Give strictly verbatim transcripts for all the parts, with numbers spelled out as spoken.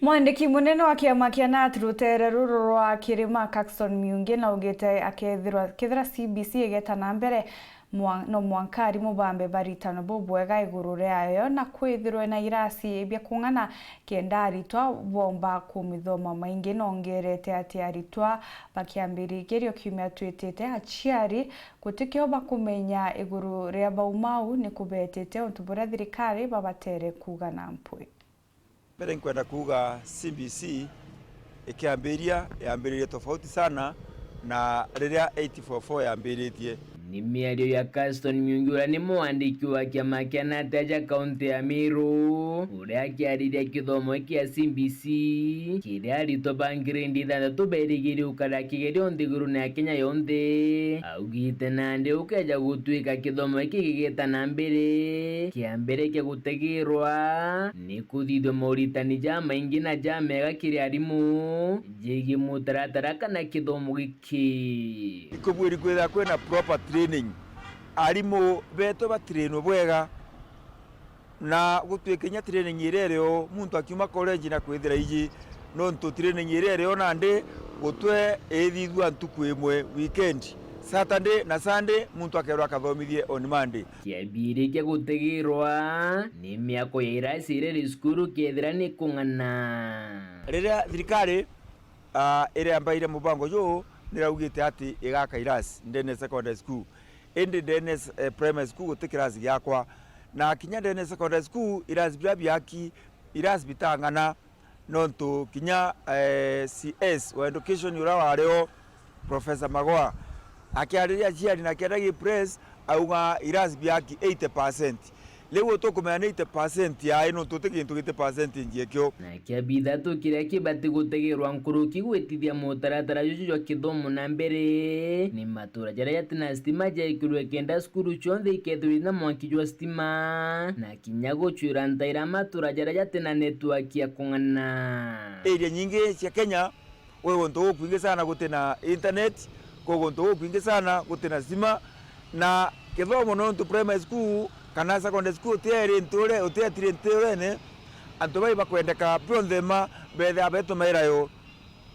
Mwandiki munene wa kiama kia nat ruteere ruru rwa Kirima, Caxton Miungi, naugite akethirwa, kethira C B C igeta na mbere, mwa-, no mwanka arimu baambe baritanwe bubwega iguru riayo na kwithirwe na irasi bia kung'ana kenda aritwa bomba kumithoma. Maingi nongerete ati aritwa bakiambiria igerio kiumia twitite, aciari gutikio bakumenya iguru ria bau mau ni kubetite untu buria thirikari babatere kuuga na mpwi. Mbere nkwenda kuuga C B C ikiambiria, yambiririe tofauti sana na riria eight four four yambiritie. Ni miario ya Caxton Miungi, uria ni mwandiki wa kiama kia nat aja kaunti ya Meru, uria akiariria kithomo giki kia C B C, kiria aritwa ba grade ithanthatu berigiri gukara kigerio nthigurune ya Kenya yonthe. Augite nandi gukeja gutwika kithomo giki gigita na mbere, kia mbere kia gutegirwa ni kuthithua moritani jamaingi na jamega kiri arimu jegii mutaratara kana kithomo giki. Ikubwiri kwithira kwina proper training, arimu betu batrainwe bwega, na gutwika inya training iria irio muntu akiuma college na kwithira iji, nontu training iria irio nandi gutwe ithithua ntuku imwe weekend, Saturday na Sunday muntu akerwa akathomithie on Monday. Kiambiriria kia gutegirwa ni miako ya irasi iria iri cukuru kethira ni kung'ana. Riria thirikari, ah, iriambaire mubango juu, niraugite ati igaka irasi ndene secondary school, indi ndene, eh, primary school guti kirasi giakwa, na kinya ndene secondary school irasi biria biaki, irasi bitang'ana, nontu kinya, eh, C S wa education uria wario, Professor Magoha, akiariria aciari na akienda gi press, auga irasi biaki eighty percent. Riu tukumenya ni eighty percent yae, nontu ti gintu giti percentage ekio. Na kia bithatu kiria kibati gutegerwa nkuruki gwitithia mutaratara juju jwa kithomo na mbere, ni matura jaria jatina stima jaikirwe kenda cukuru cionthe ikethirwa na mwanki jwa stima, na kinya gucwira ntaira matura jaria jatina network ya kung'ana. Area nyingi cia Kenya, kwi guntu gukwingi sana gutina internet, kwi guntu gukwingi sana gutina stima, na kithomo nontu primary school kana secondary school utieri nture, utietire nturene, antu bai bakwendeka bionthe ma bethe abetumaira yo,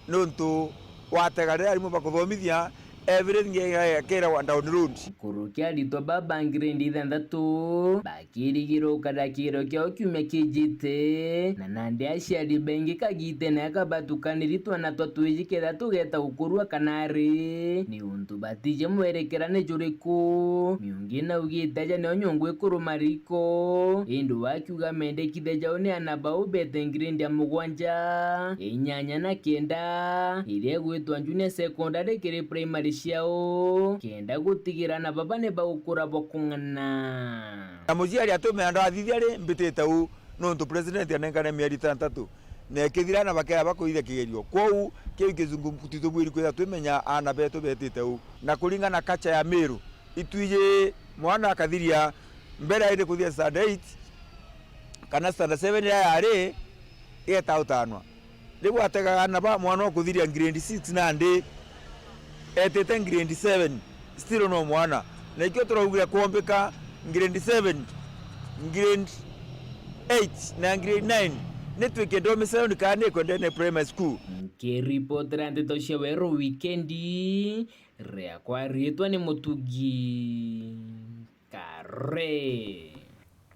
nontu watega riria arimu bakuthomithia, everything ikeeragwa down road. Nkuruki aritwa baba ngiredi ithanthatu bakirigirwa gukara kigerio kiao kiumia kijite, na nandi aciari baingi kagitene aka batukaniri twana twa twiji kethira tugeta gukurua kana ari, niuntu batiji mwerekera ni juriku. Miungi naugite aja nio nyungu ikuruma riko, indi wakiuga mendekithia jau ni ana bau bete ngiredi ya mugwanja, inyanya na kenda, iria igwitwa junior secondary kiri primary ciao, kenda gutigira ana baba ni bagukura bwa kung'ana. Na muciari atumea ndathithia ri, mbitite u, nontu president anenkane mieri itantatu, na ikithira ana bakea bakuithia kigerio. Kwou, kiu kizungu titubwiri kwithira twimenya ana betu betite u. Na kuringana na culture ya Miru, itwiji mwana akathiria mbere airi kuthia standard eight, kana standard seven iria yari igeta utanwa. Riu ategaga na ba mwana ukuthiria grade six nandi etite grade seven, still no mwana. Na ikio turaugire kwombika grade seven, grade eight na grade nine nitwike domicile ni kana ni kwendene primary school. Nkiripotera ndeto cia Weru Wikendi, riakwa riitwa ni Mutugi Kare.